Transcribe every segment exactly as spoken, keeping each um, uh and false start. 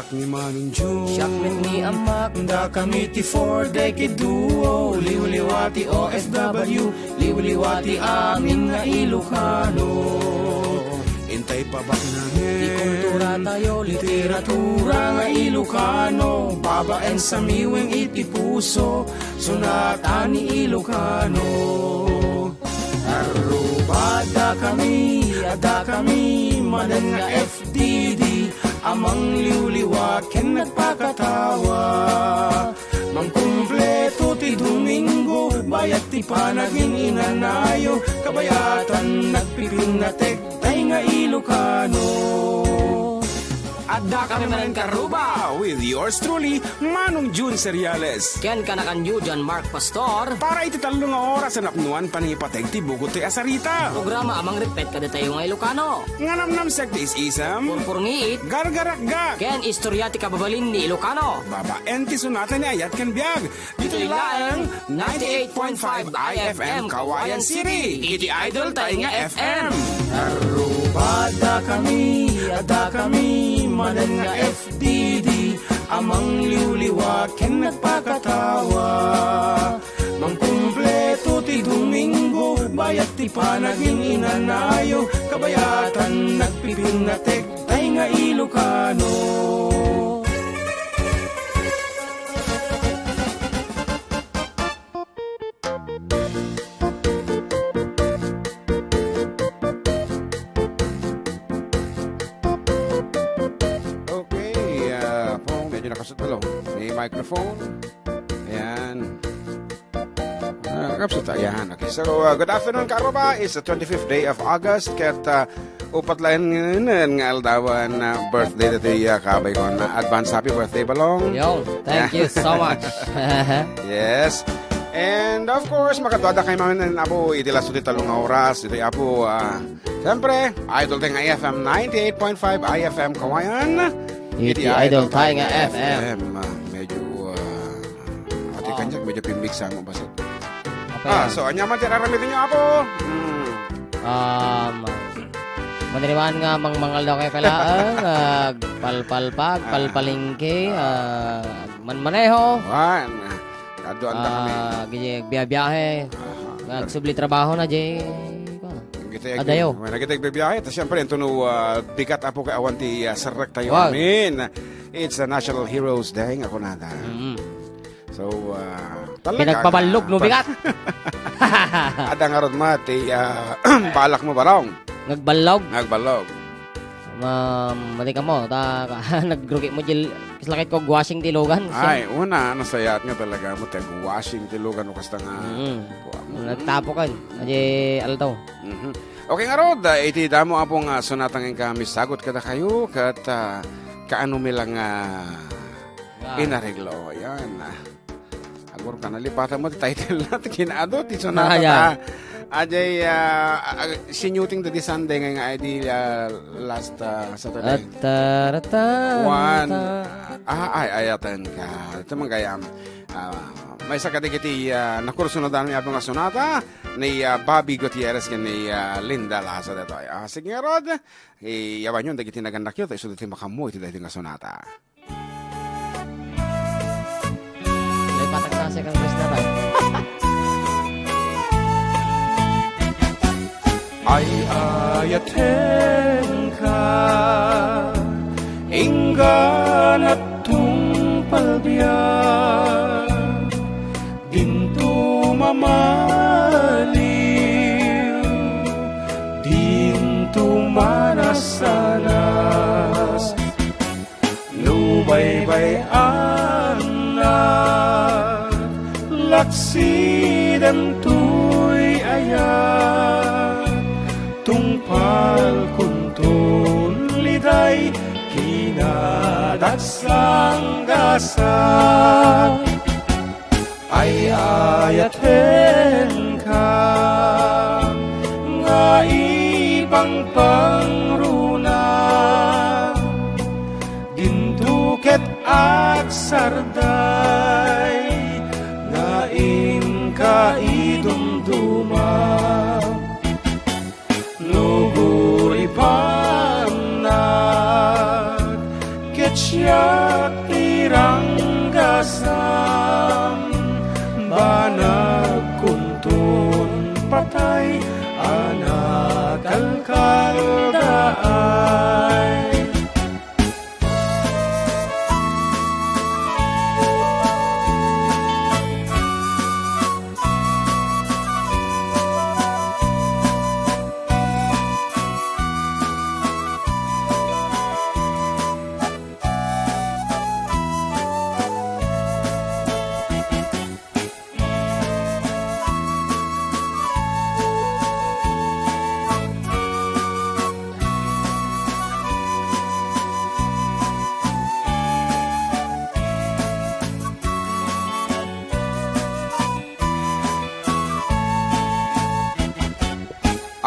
Ni Manong Jun. Siak met ni Ammak. Dakami ti Four Decade Duo, liwliwa ti O F W, liwliwa ti amin nga Ilocano. Intay pabaknangen ti kultura tayo, literatura nga Ilocano, babaen sa miweng iti puso, sunatan ni Ilocano. Arrubada kami, adda kami manen nga F D D, a mangliwliwa ken nagpakatawa. Mangkumpleto ti Domingo, bayat ti panagin-inanayo, kabayatan nagpipinnatek tay nga Ilocano. Adda kami manen karruba with yours truly, Manong Jun Seriales. Ken kanakanyo, John Mark Pastor. Para iti tallo nga oras a napnuan panangipateg ti bugot ti asarita. Programa a mangrippet kadatayo nga Ilocano. Nga namnamsek ti is-isem. Purpurngiit. Gargarakgak. Ken istorya ti kababalin ni Ilocano. Babaen ti sunatan ni ayat ken biag. Ditoy laeng ninety-eight point five I F M Kawayan City. Iti Idol tayo nga F M. Arrubada kami, adda kami, manen nga F D D, a mangliwliwa ken nagpakatawa. Mangkumpleto ti Domingo, bayat ti panagin-inanayo, kabayatan nagpipinnatek tay nga Ilocano. Okay, ah, Pong, medyo nakasutalo. May microphone. Ayan. Ah, kapsut, ayan. Okay, so, ah, good afternoon, Karuba. It's the twenty-fifth day of August. Ket, ah, upat laeng nga aldawan, ah, birthday dati, ah, kabay ko. Na advance happy birthday, Balong. Yo, thank you so much. Yes. And of course, makaduada kayo man, Apo, iti lasto ti tallo nga oras. Iti, Apo, ah, siyempre, Idol tayo nga F M, ninety-eight point five I F M Kawayan. Iti Idol tayo nga F M. Ah, medyo, ah, ati kanyak, medyo pimbigsa mo, basit. Ah, so, anya man ti aramidin nyo, Apo? Hmm. Um, maniriwan nga mangmangal daw kayo kailangan, ah, palpalpag, palpalingki, ah, manmaneho. Wan. Kaduan da kami. Ah, gini, agbiabiahe. Aha. Nga agsubli trabaho na, jay, kuwan. Nagitay Adayo. Nagitay bibiyahe. Ta siyempre, ito no, ah, bigat, Apo, kay awan ti, ah, serrek tayo. Wow. Amin. It's a National Heroes Day, nga kunada. Mm. So, ah, talaga Pinagpaballog, no, bigat? Ada nga rod, mati, ah, balak mo, Balong. Ngagballog? Ngagballog. Ma-, mati ka mo, ta, ka-, nagrugi mo, Jil, kas lakit ko, washing ti lugan. Ay, una, nasayaat nga talaga mo, ti washing ti lugan, o kasta nga. Mm. Nagtapo kan, adi alto. Mhm. Okay nga rod, ah, iti damo, Apo, nga sonata nga inka misagut kada kayo, kat, ah, kaano mi lang, ah, inareglo. Yan, ah. Agur ka, nalipatan mo ti title na, ti kinaado, ti sonata ta. Ajay, ah, ah, sinuting da di Sunday nga, nga, di, ah, last, ah, Saturday. At, ah, ratan, One. Ah, ay, ayatan ka. Ito man kaya, ah, may isa kadagiti, ah, nakursunodan mi Apo nga sonata ni, ah, Bobby Gutierrez ken ni, ah, Linda Lazo detoy. Ah, sige nga rod, iyawan yon dagiti nagannakyo, ta isu dagiti makammo iti daytoy nga sonata. Lay patag na, second verse na ba? Ay, ayatenka, inggana tungpal biag, dinto mamaliw, dinto manasanas. No baybay-annak, laksi dentoy ayat, tungpal kunton liday kinadagsanggasat. Ay, ayatenka nga ipangpangruna, dinto ket agsarday nga inka idumduma. No guripannak ket siak Ti ranggasam, banag kunton patay a nakalkaldaay.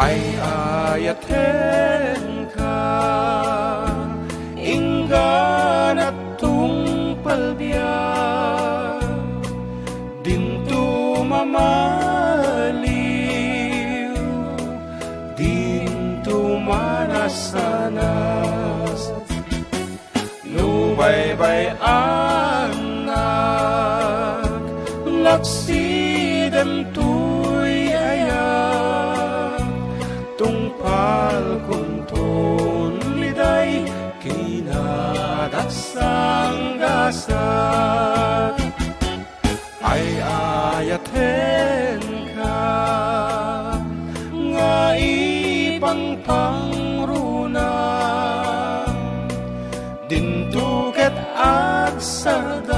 Ay-ayatenka, inggana tungpalbiag, dinto mamaliw, dinto manasanas. No baybay-annak, laksidem toy ayak, tungpal kunton liday kinadaksanggasak. Ay-ayatenka nga ipangpangruna, dinto ket agsarday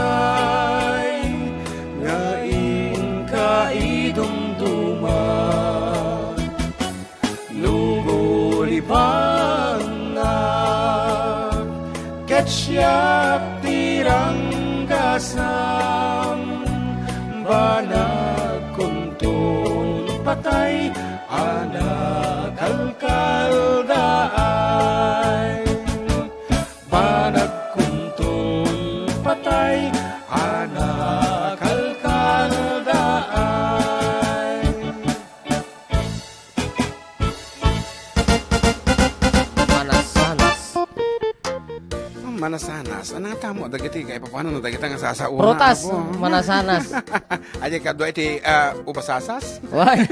nga inka idumduma. No gulibannak ket siak ti ranggasam, banag kunton patay a nakalkaldaay. Banag kunton patay a nakalkaldaay. Manasanas. Manasanas. Ano nga tamo? Dagiti, kaya paano no? Dagiti nga sasauna. Prutas, ako. Manasanas. Adi ka, dua iti, ah, ubasasas? Why?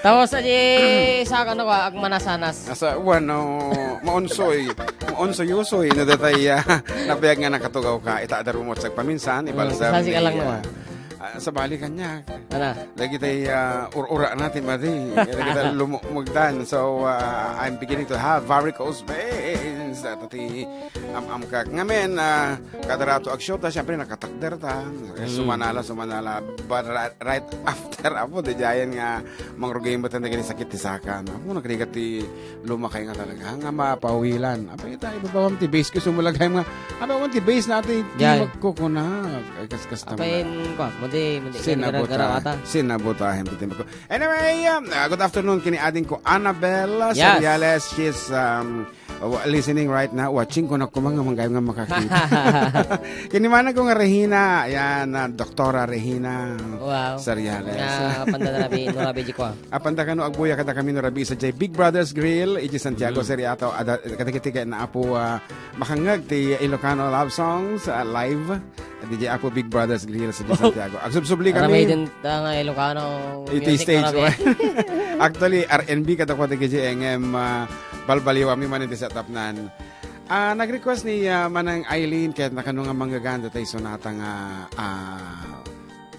Tapos, adi, sa ano ka, agmanasanas. Asa, wano, maunsoy. Maunsoy-usoy. No, datay, ah, nabiag nga nakatugaw ka. Ita, ada rumot sa paminsan, mm, ibalsam sasi ka lang ni, naman. Ah, ah, sa bali kanya. Ano? Lagi tayo, ah, ur-ura natin, madi. Lagi tayo lumukmugdan. So, ah, I'm beginning to have varicose veins. At ati, am-am ka. Ngamen, ah, kada rato agshow ta, siyempre, nakatakder ta. Eh, mm, sumanala, sumanala. But ri-, right after, apo, di jayan nga, mangrugay mo tayo naging sakit ti saka. Apo, nagrigat ti lumakay nga talaga, nga mapawilan. Apay ita, ibabawam ti base ko, sumulagay nga, apay, awan ti base na ti, ti yan magkukuna. Ay, kaskas naman. Apay, kwa, madi, madi, sin-, gara-, nabota. Gara-gara ata. Sin-, nabota, hem, ti timbag ko. Anyway, um, uh, good afternoon, kini ading ko, Annabel, uh, yes, Seriales. She's, um, uh, listening right now. Watching ko na kumang, nga manggayam nga makakita. Kini manang ko nga Regina, yan, uh, Doktora Regina, wow, Seriales. Nga, panda na rabi, no rabi, di kwa. Apan da kano agbuya kada kami no rabii sadiay Big Brothers Grill, iti Santiago, mm, Seriato, ada, kadagiti ket naapo, ah, makangngeg ti Ilocano love songs, ah, live, diay apo Big Brothers Grill sadiay Santiago. Agsubsubli kami. Aramay din ta nga Ilocano iti music stage, no rabii. Actually, R and B kadakuada kadiay ngem, ah, balbaliwami man iti setup nan. Ah, nag-request ni, ah, Manang Eileen ket nakano nga manggagan datay sonata nga, ah,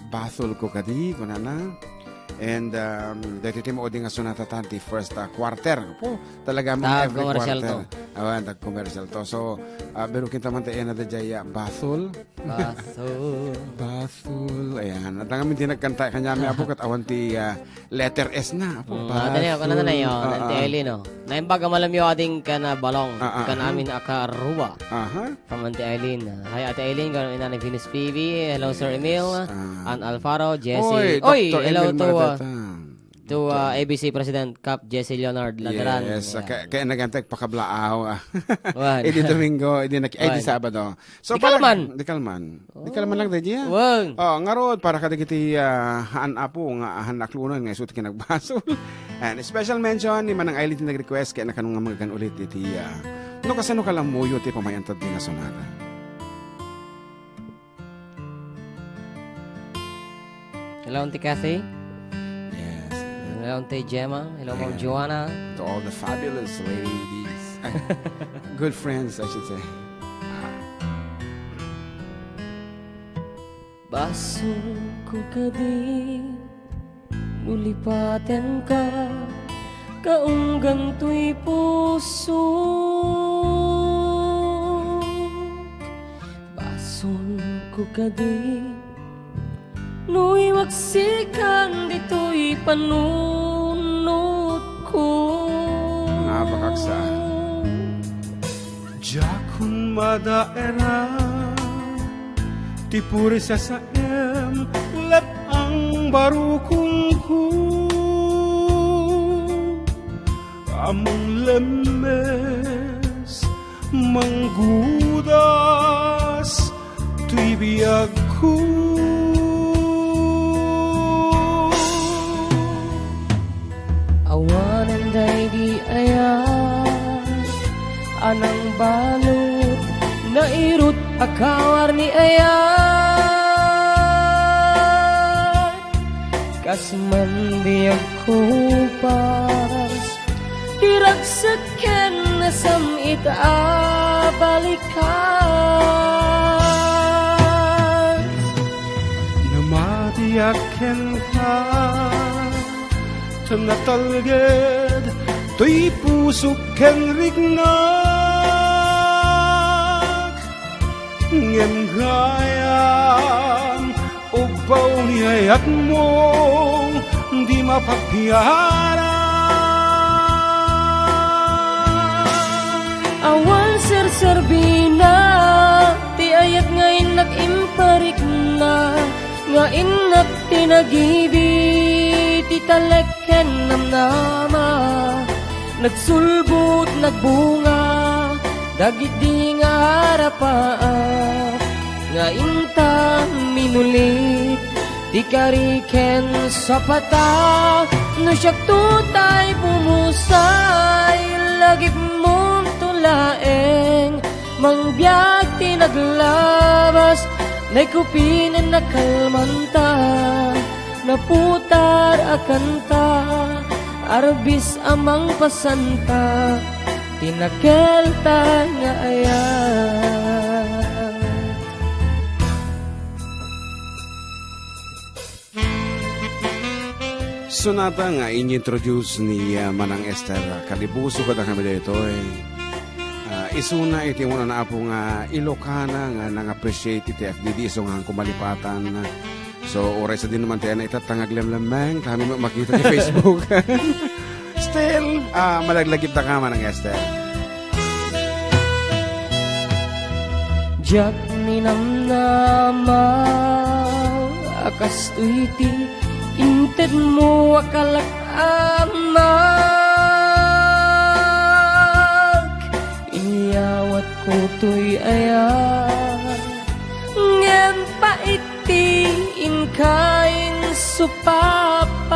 Bathol ko kadi, kunana. And, um, daytoy ti maudi nga sonata ta ti first, ah, quarter. Apo, talaga mang every quarter. Tag-commercial to. Awan, tag-commercial to. So, ah, birukin ta man ti ena daydiay, ah, Bathol. Bathol. Bathol. Ayan. At ang amin ti nagkanta, kanyami apo, ket awan ti, ah, letter S na. Apo, mm, Bathol. Ata niyo, kanana na yun. Ah, Auntie ah. Eileen, oh. Naimbag a malamyo ading kana balong, ah, ah, kan ah, amin a karua. Aha. From Auntie Eileen. Hi, Ate Eileen. Kami ni Venus P V. Hello, Sir Emil. Yes, ah. Ann Alfaro, Jesse. Oy, oy, Doctor hello Emil to, uh, Marateta. To, uh, A B C President Cap Jesse Leonard Ladaran. Yes, yeah. Kaya, kaya nagantag pakablaaw, ah. Wan. Idi Domingo, idi nak-, eh, di Wan. Sabado. So, di para kalman. Di kalman. Oh. Di kalman lang, daydi, ah. Wan. Oh, ngarud, para kadagiti, ah, haan apo, nga haan naklunan, nga isu ti kinagbasol. And special mention ni Manang Eileen ti nag-request, kaya nakano nga magagan ulit iti, ah, no kasano ka lamuyo ti pamayan ta di nga sonata. Hello, Auntie Kathy. Yes. Hello, Auntie Gemma. Hello, Ma'am Joanna. To all the fabulous ladies. Good friends, I should say. Basol ko kadi no lipatenka, kaunggan toy pusok. Basol ko kadi no iwaksikan ditoy panunotko. Napakagsa. Diakon madaera ti puri sasaem, let-ang barukongko. Ammong lemmes, manggudas toy biagko. Awanen daydi ayat a nangbalut, nairut a kawar ni ayat. Kas man di agkupas ti ragsek ken nasam-it a balikas. Namatiak kenka, ta natalged toy pusok ken riknak. Ngem gayam ubbaw ni ayatmo, di mapagpiara. Awan serserbina ti ayat nga innak imparikna, nga innak ti nagibi ti talek ken namnama. Nagsulbod, nagbunga dagiti nga arapaak, nga inta minulit ti kari ken sapata. No siakto tay pumusay, lagipmonto laeng, mangbiag ti naglabas, naikupinen nakalmanta. Naputar a kanta, arbis a mangpasanta, ti nakelta nga ayat. Sonata nga inintroduce ni, ah, Manang Esther. Kalibuso kadakami daytoy. Ah, isuna iti umuna nga apo nga Ilocana nga nang-appreciate iti F D D, isu nga kumalipatan. So, uray sa din naman tayo na itattangag lemlemmeng, kami ma-, makita ti Facebook. Still, ah, malaglagip da ka, Manang Esther. Diak ninamnama a kastoy ti intedmo a kalak-amak. Inyawatko toy ayat, ngem pait ti inka insupapak.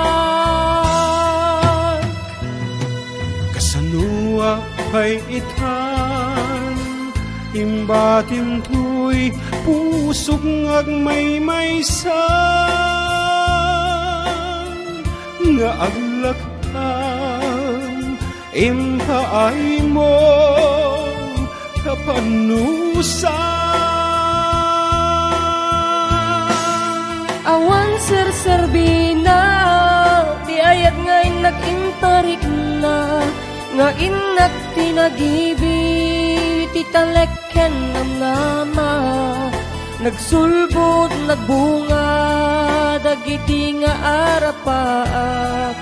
Kasanoak pay itan, imbatim toy pusok nga agmaymaysa, nga aglakam impaaymo ta pannusa. Awan serserbina ti ayat nga innak imparikna, nga innak ti nagibi ti talek ken namnama. Nagsulbod, nagbunga dagiti nga arapaak,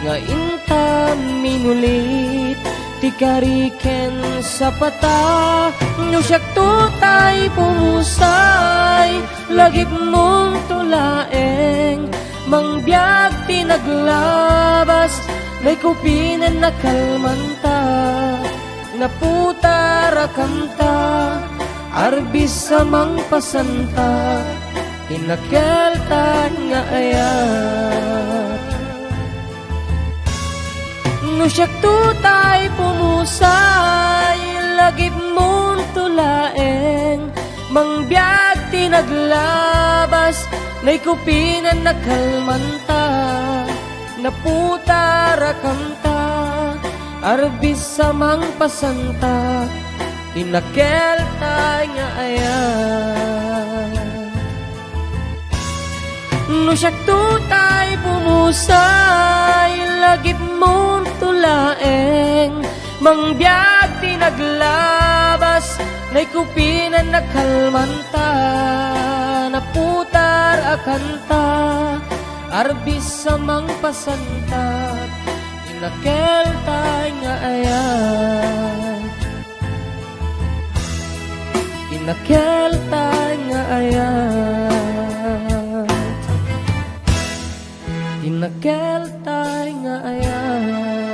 nga inta minulit ti kari ken sapata. No siakto tay pumusay, lagipmonto laeng, mangbiag ti naglabas, naikupinen nakalmanta. Naputar a kanta, arbis a mangpasanta, ti nakelta nga ayat. No siakto tay pumusay, lagipmonto laeng, mangbiag ti naglabas, Naikupinan nakalmanta, naputar a kanta, arbis a mangpasanta, ti nakeltay nga ayat. No siakto tay bumusay, lagipmonto laeng, mangbiag ti naglabas, naikupinan nakalmanta, naputar a kanta, arbis a mangpasanta, ti nakeltay nga ayat. Ti nakeltay nga ayat. Ti nakeltay nga ayat.